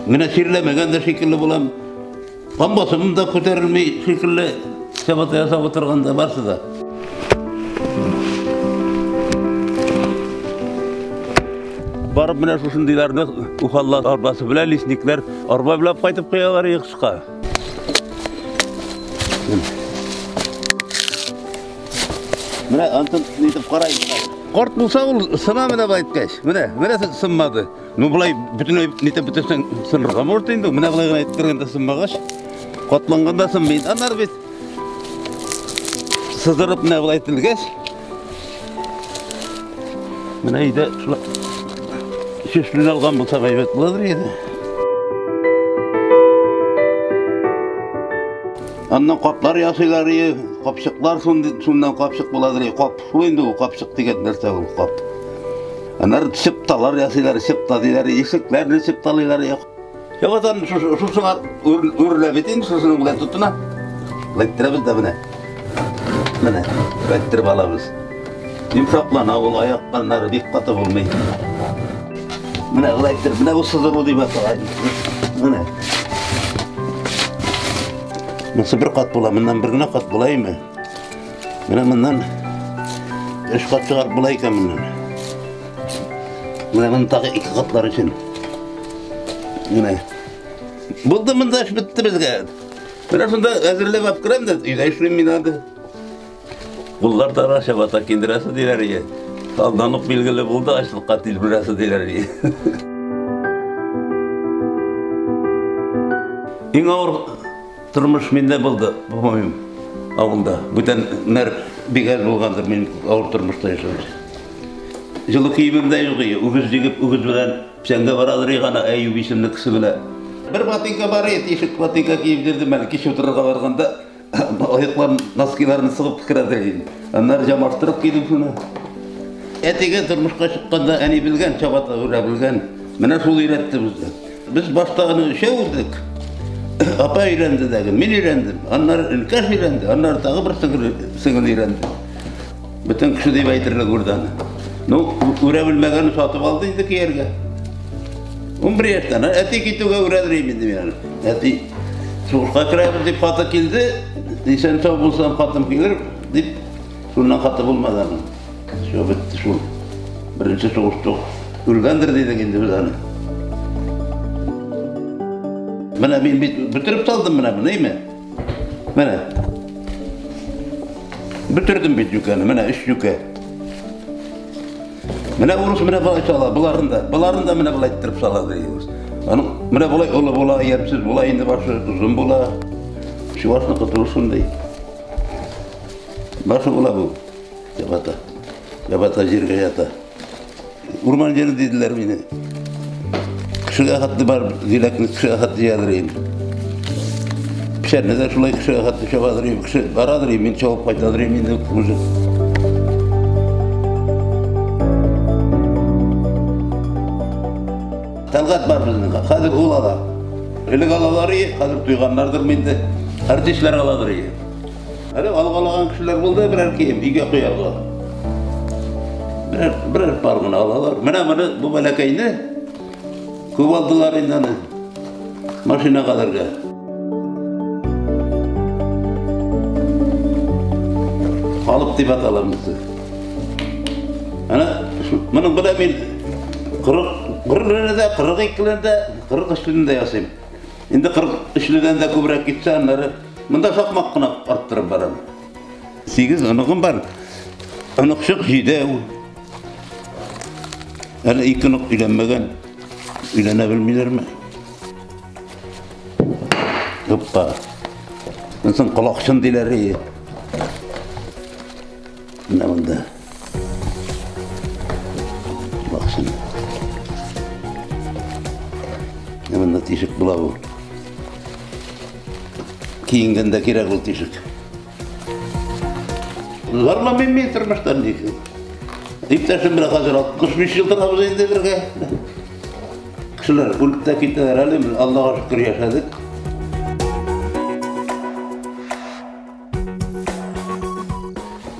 Менә чирләмәгән дә шикелле булам. Кан басымым да күтәрелми шикелле, чабата ясап утырганда барсы да. Барып менә шушындыйларны ухалла арбасы белән лесниклар арба белән кайтып куялар кышка. Менә антын нитеп карай. Корт булса ул сына менә болай иткәч. Менә, менә сынмады. Ну болай бөтенләй нитеп бетерсәң сынырга может инде. Менә болай гына иттергәндә сынмагач, катланганда сынмый. Аннары бит сыздырып менә болай ителгәч, менә өйдә шулай чәчлен алган булса әйбәт булыр иде. Аннан каплар ясыйлар, капчыклар шуннан капчык буладыр, кап. Шул инде ул капчык дигән нәрсә ул кап. Аннары чыпталар ясыйлар, чыпта диләр, ишекләрне чыпталыйлар. Чабатан шушыңа үрелә бит инде, шушының белән тотына. Ләктерәбез дә менә. Менә, ләктереп алабыз. Йомшаклана ул, аяклары бик каты булмый. Менә болай иттереп, менә бу сызыру дип атала. Менә. Монысы бер кат була, моннан бер генә кат була име? Менә моннан өч кат чыгарып була икән моннан. Менә моны тагы ике катлар өчен. Менә. Булды монда эш бетте безгә. Менә шунда әзерләп алып керәм дә, өйдә эшлим мин аны. Куллар тара, чабата киндерәсе диләр ие. Алдан ук билгеле булды, ачлыкка тилмерәсе диләр ие. Иң авыр тормыш миндә булды, по-моему, авылда. Бүтәннәр бик әз булгандыр мин авыр тормышта яшәүче. Җылы киемем дә юк ие. Үгез җигеп, үгез белән печәнгә барадыр иде ана Әюп исемле кеше белән. Бер ботинка бар иде, тишек ботинка киеп йөрдем әле кич утырырга барганда. Аякларын, носкиларны сыгып керәдер инде. Аннары җамаштырып кидем шуны. Әтигә тормышка чыкканда әни белгән, чабата үрә белгән. Менә шул өйрәтте безне. Без башта аны өчәү үрдек. Апа өйрәнде дәге, мин өйрәндем. Аннары өлкәш өйрәнде, аннары тагы бер сеңел өйрәнде. Бөтен кеше дип әйтерлек үрде аны. Ну, үрә белмәгәне сатып алды инде кияргә. 11 яшьтән. Әти китүгә үрәдер инде мин аны. Әти сугышка керәбез дип хаты килде. Исән сау булсам хатым килер дип, шуннан хаты булмады аның. Все бетте шул. Беренче сугышта үлгәндер дидек инде без аны. Менә мин бит бетереп салдым менә моны, әйме? Менә. Бетердем бит юкәне, менә өч юкә. Менә урыс менә болай сала, боларын да, боларын да менә болай иттереп сала ди урыс. Аның менә болай олы була, ямьсез була, инде башы озын була. Чувашныкы туры шундый. Башы була бу. Ябата. Ябата җиргә ята. Урман җире диделәр мине. Кешегә хәтле бар, җиләкне кешегә хәтле җыядыр инде. Печәнне дә шулай кешегә хәтле чабадыр инде. Кеше барадыр инде, мин чабып кайтадыр инде уже. Тәлгать бар безнең. Хәзер ул ала. Элек алалар и, хәзер туйганнардыр инде. Артистлар аладыр и. Әле алгалаган кешеләр булды, берәр кием өйгә куярга. Берәр, берәр пар гына алалар. Менә моны, бу бәләкәйне күп алдылар инде аны. Машина кадәргә. Алып дип атала монысы. Ана моның белән мин 41 дә, 42 дә, 43 дә ясыйм. Инде 43-ледән дә күбрәк китсә, аннары монда шакмак кына арттырып барам. 8 оныгым бар. Оныкчык 7. Әле ике онык өйләнмәгән. Өйләнә белмиләрме? Оппа. Монсын колакчын диләр. Менә монда. Колакчын. Менә монда тишек була бу. Киенгәндә кирәк ул тишек. Зарланмыйм мин тормыштан ник. Иптәшем белән хәзер 65 ел торабыз инде бергә. Кешеләр үлеп тә китәләр әле, без Аллага шөкер яшәдек.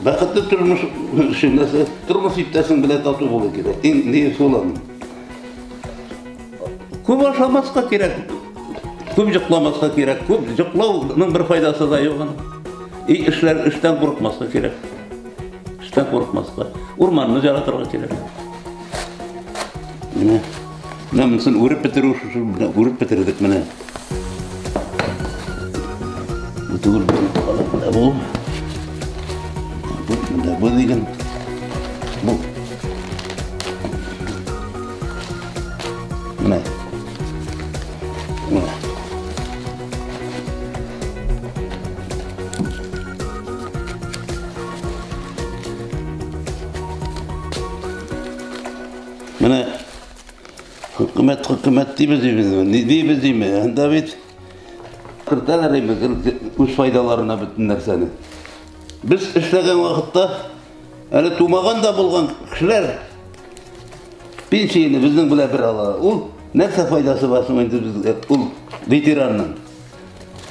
Бәхетле тормыш өчен нәрсә? Тормыш иптәшең белән тату булу кирәк. Иң ни шул аның. Күп ашамаска кирәк, күп йокламаска кирәк. Күп йоклауның бер файдасы да юк аның. И эшләр, эштән курыкмаска кирәк. Эштән курыкмаска. Урманны яратырга кирәк. Менә, менә монысын үреп бетерү, шушы менә үреп бетердек менә. Бу түгел, бу менә бу. Бу менә бу дигән. Бу. Менә. Менә. Менә хөкүмәт, хөкүмәт дибез дибез. Ни дибез дими? Анда бит кертәләр инде үз файдаларына бөтен нәрсәне. Без эшләгән вакытта әле тумаган да булган кешеләр пенсияне безнең белән бер ала. Ул нәрсә файдасы бар соң инде безгә, ул ветеранның?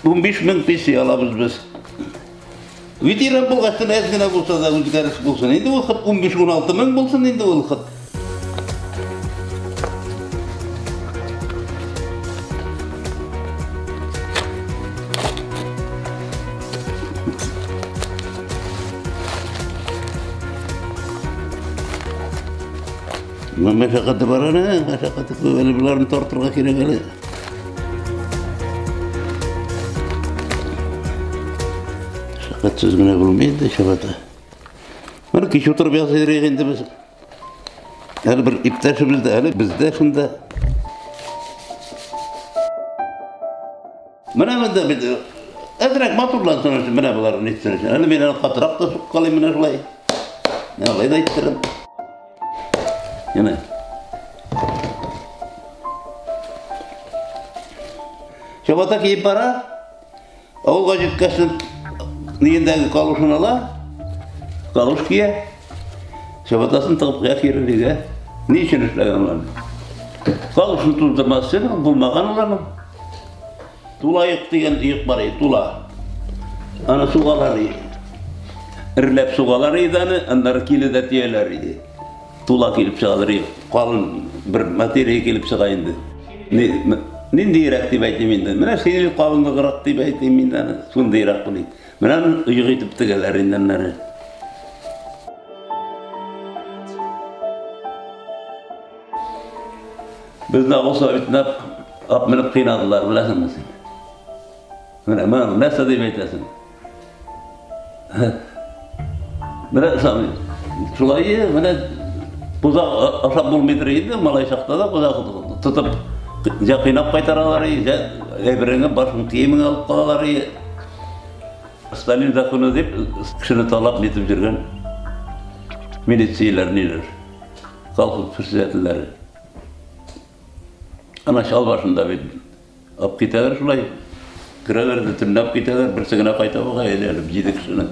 15 мең пенсия алабыз без. Ветеран булгач та әз генә булса да үзгәреш булсын. Инде ул хат 15-16 мең булсын инде ул хат. Мәшәкате бар әле, мәшәкате күп әле, боларны тартырга кирәк әле. Мәшәкатьсез генә булмый инде чабата. Менә кич утырып ясый йөрик инде без. Әле бер иптәшебез дә, әле без дә шунда. Менә монда бит әзрәк матурлансын өчен менә болар нитсен өчен. Әле мин әле катырак та суккалыйм менә шулай. Менә алай да иттерәм. Менә. Чабата киеп бара. Авылга җиткәчтен ниендәге калушын ала. Калуш кия. Чабатасын тыгып куя кире өйгә. Ни өчен эшләгән аларны? Калушын туздырмас өчен булмаган аларның. Тула йөк дигән йөк бар иде, тула. Аны сугалар иде. Эрләп сугалар иде аны, аннары киледә төяләр иде. Тула килеп чыгалар иде. Калын бер материя килеп чыга инде. Ниндиерәк дип әйтим инде. Менә шинель калынлыгырак дип әйтим инде аны. Шундыйрак була. Менә аны оек итеп тегәләр инде аннары. Безне авыл советына ап менеп кыйнадылар, беләсеңме син? Менә, менә нәрсә дип әйтәсең? Менә сам шулай, менә кузак ашап булмыйдыр инде, малай чакта да кузак тотып, җә кыйнап кайтаралар, җә әйбереңне, башың киемеңне алып калалар. Сталин законы дип кешене талап нитеп йөргән милицияләр ниләр. Колхоз председательләре. Ана чал башында бит алып китәләр шулай. Керәләр дә төнлә алып китәләр, берсе генә кайта бугай әле, әле җиде кешене.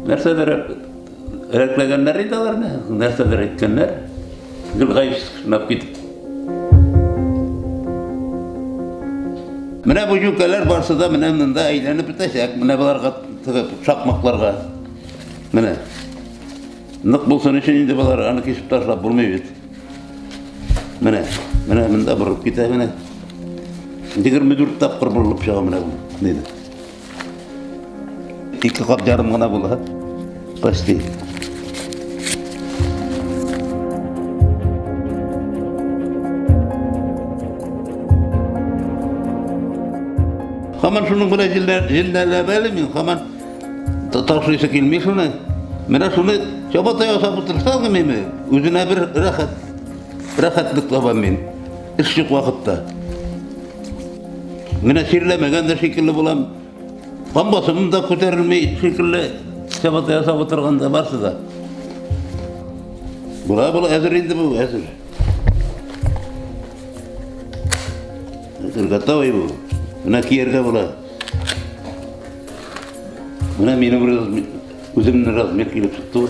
Нәрсәдер рәтләгәннәр инде аларны, нәрсәдер әйткәннәр. Гел гаепсез кешене алып китеп. Менә бу юкәләр барсы да менә монда әйләнеп бетәчәк. Менә боларга тыгып, шакмакларга. Менә. Нык булсын өчен инде болар, аны кисеп ташлап булмый бит. Менә, менә монда борылып китә менә. 24 тапкыр борылып чыга менә бу. Диде. Ике кат ярым гына була. Почти. Хаман шуның белән җилләләп әле мин, хаман Ташлыйсы килми шуны. Менә шуны чабата ясап утырсаң миме, үзенә бер рәхәт, рәхәтлек табам мин. Эш юк вакытта. Менә чирләмәгән дә шикелле булам. Кан басымым да күтәрелми шикелле. Чабата ясап утырганда барсы да. Була, була, әзер инде бу, әзер. Әзер, готовый бу. Менә кияргә була. Менә минем размер, үземнең размер килеп чыкты.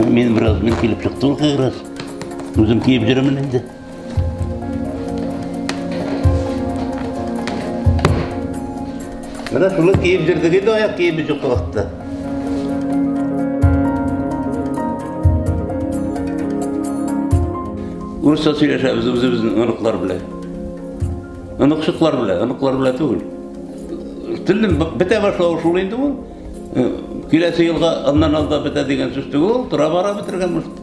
Минем размер килеп чыкты ул как раз. Үзем киеп йөрәмен инде. Менә шулай киеп йөрдек инде аяк киеме юк вакытта. Урысча сөйләшәбез үзебезнең оныклар белән. Оныкчыклар белән, оныклар белән түгел. Телнең бетә башлавы шул инде ул. Киләсе елга аннан алда бетә дигән сүз түгел, тора бара бетергән может.